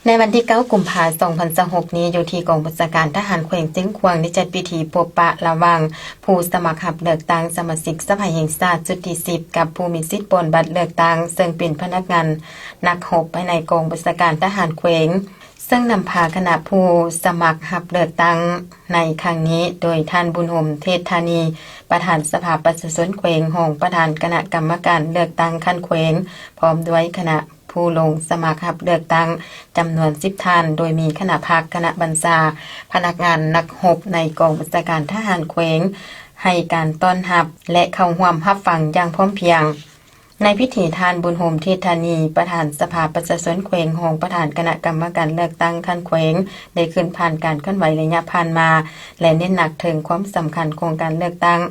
ໃນວັນທີເກົ້າ ກຸມພາ ສອງພັນຊາວຫົກນີ້ ຢູ່ທີ່ກອງບັນຊາການທະຫານແຂວງຊຽງຂວາງ ໄດ້ຈັດພິທີພົບປະລະຫວ່າງຜູ້ສະໝັກຮັບເລືອກຕັ້ງສະມາຊິກສະພາແຫ່ງຊາດຊຸດທີສິບ ກັບຜູ້ມີສິດປ່ອນບັດເລືອກຕັ້ງ ເຊິ່ງເປັນພະນັກງານນັກຮົບພາຍໃນກອງບັນຊາການທະຫານແຂວງ ເຊິ່ງນຳພາຄະນະຜູ້ສະໝັກຮັບເລືອກຕັ້ງໃນຄັ້ງນີ້ ໂດຍທ່ານ ບຸນໂຮມ ເທດທານີ ປະທານສະພາປະຊາຊົນແຂວງ, ຮອງປະທານຄະນະກຳມະການເລືອກຕັ້ງຂັ້ນແຂວງ ພ້ອມດ້ວຍຄະນະ ຜູ້ລົງສະໝັກຮັບເລືອກຕັ້ງຈຳນວນສິບທ່ານ, ໂດຍມີຄະນະພັກ, ຄະນະບັນຊາ, ພະນັກງານນັກຮົບໃນກອງບັນຊາການທະຫານແຂວງ ໃຫ້ການຕ້ອນຮັບ ແລະ ເຂົ້າຮ່ວມຮັບຟັງຢ່າງພ້ອມພຽງ. ໃນພິທີ, ທ່ານ ບຸນໂຮມ ເທດທານີ ປະທານສະພາປະຊາຊົນແຂວງ, ຮອງປະທານຄະນະກຳມະການເລືອກຕັ້ງຂັ້ນແຂວງ ໄດ້ຂຶ້ນຜ່ານການເຄື່ອນໄຫວໄລຍະຜ່ານມາ ແລະ ເນັ້ນໜັກເຖິງຄວາມສຳຄັນຂອງການເລືອກຕັ້ງ,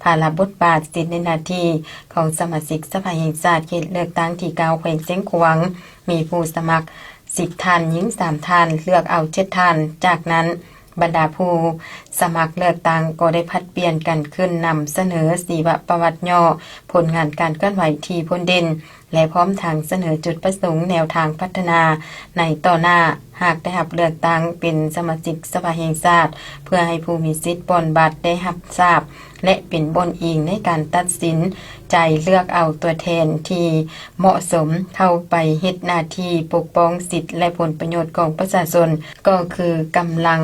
ພາລະບົດບາດ, ສິດ ແລະ ໜ້າທີ່ ຂອງສະມາຊິກສະພາແຫ່ງຊາດເຂດເລືອກຕັ້ງທີເກົ້າ ແຂວງຊຽງຂວາງ, ມີຜູ້ສະໝັກສິບທ່ານ, ຍິງສາມທ່ານ, ເລືອກເອົາເຈັດທ່ານ. ຈາກນັ້ນ, ບັນດາຜູ້ສະໝັກເລືອກຕັ້ງກໍໄດ້ຜັດປ່ຽນກັນຂຶ້ນນຳສະເໜີຊີວະປະຫວັດຫຍໍ້, ຜົນງານການເຄື່ອນໄຫວທີ່ພົ້ນເດັ່ນ ແລະ ພ້ອມທັງສະເໜີຈຸດປະສົງ, ແນວທາງພັດທະນາໃນຕໍ່ໜ້າ, ຫາກໄດ້ຮັບເລືອກຕັ້ງເປັນສະມາຊິກສະພາແຫ່ງຊາດ, ເພື່ອໃຫ້ຜູ້ມີສິດປ່ອນບັດໄດ້ຮັບຊາບ ແລະ ເປັນບ່ອນອີງໃນການຕັດສິນໃຈເລືອກເອົາຕົວແທນທີ່ເໝາະສົມເຂົ້າໄປເຮັດໜ້າທີ່ປົກປ້ອງສິດ ແລະ ຜົນປະໂຫຍດຂອງປະຊາຊົນ, ກໍຄືກຳລັງ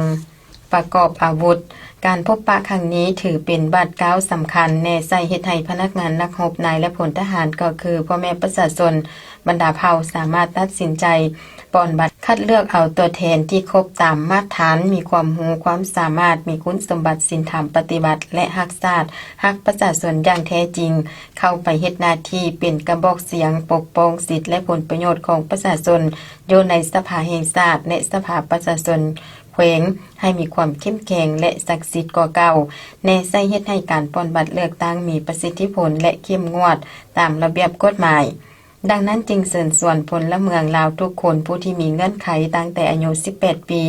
ປະກອບອາວຸດ. ການພົບປະຄັ້ງນີ້ຖືເປັນບາດກ້າວສຳຄັນ, ແນໃສ່ເຮັດໃຫ້ພະນັກງານນັກຮົບ, ນາຍ ແລະ ພົນທະຫານ, ກໍຄືພໍ່ແມ່ປະຊາຊົນບັນດາເຜົ່າ ສາມາດຕັດສິນໃຈ ປ່ອນບັດຄັດເລືອກເອົາຕົວແທນທີ່ຄົບຕາມມາດຖານ, ມີຄວາມຮູ້ຄວາມສາມາດ, ມີຄຸນສົມບັດສິນທຳປະຕິວັດ ແລະ ຮັກຊາດ, ຮັກປະຊາຊົນຢ່າງແທ້ຈິງ, ເຂົ້າໄປເຮັດໜ້າທີ່ເປັນກະບອກສຽງປົກປ້ອງສິດ ແລະ ຜົນປະໂຫຍດຂອງປະຊາຊົນ ຢູ່ໃນສະພາແຫ່ງຊາດ ແລະ ສະພາປະຊາຊົນແຂວງ ໃຫ້ມີຄວາມເຂັ້ມແຂງ ແລະ ສັກສິດກວ່າເກົ່າ, ແນໃສ່ເຮັດໃຫ້ການປ່ອນບັດເລືອກຕັ້ງມີປະສິດທິຜົນ ແລະ ເຂັ້ມງວດຕາມລະບຽບກົດໝາຍ. ດັ່ງນັ້ນຈຶ່ງເຊີນຊວນພົນລະເມືອງລາວທຸກຄົນ ຜູ້ທີ່ມີເງື່ອນໄຂຕັ້ງແຕ່ອາຍຸສິບແປດປີ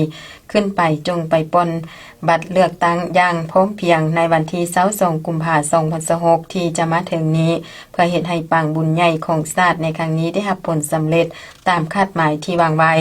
ຂຶ້ນໄປ ຈົ່ງໄປປ່ອນບັດເລືອກຕັ້ງຢ່າງພ້ອມພຽງໃນວັນທີຊາວສອງ ກຸມພາ ສອງພັນຊາວຫົກ ທີ່ຈະມາເຖິງນີ້ ເພື່ອເຮັດໃຫ້ປາງບຸນໃຫຍ່ຂອງຊາດໃນຄັ້ງນີ້ໄດ້ຮັບຜົນສຳເລັດຕາມຄາດໝາຍທີ່ວາງໄວ້.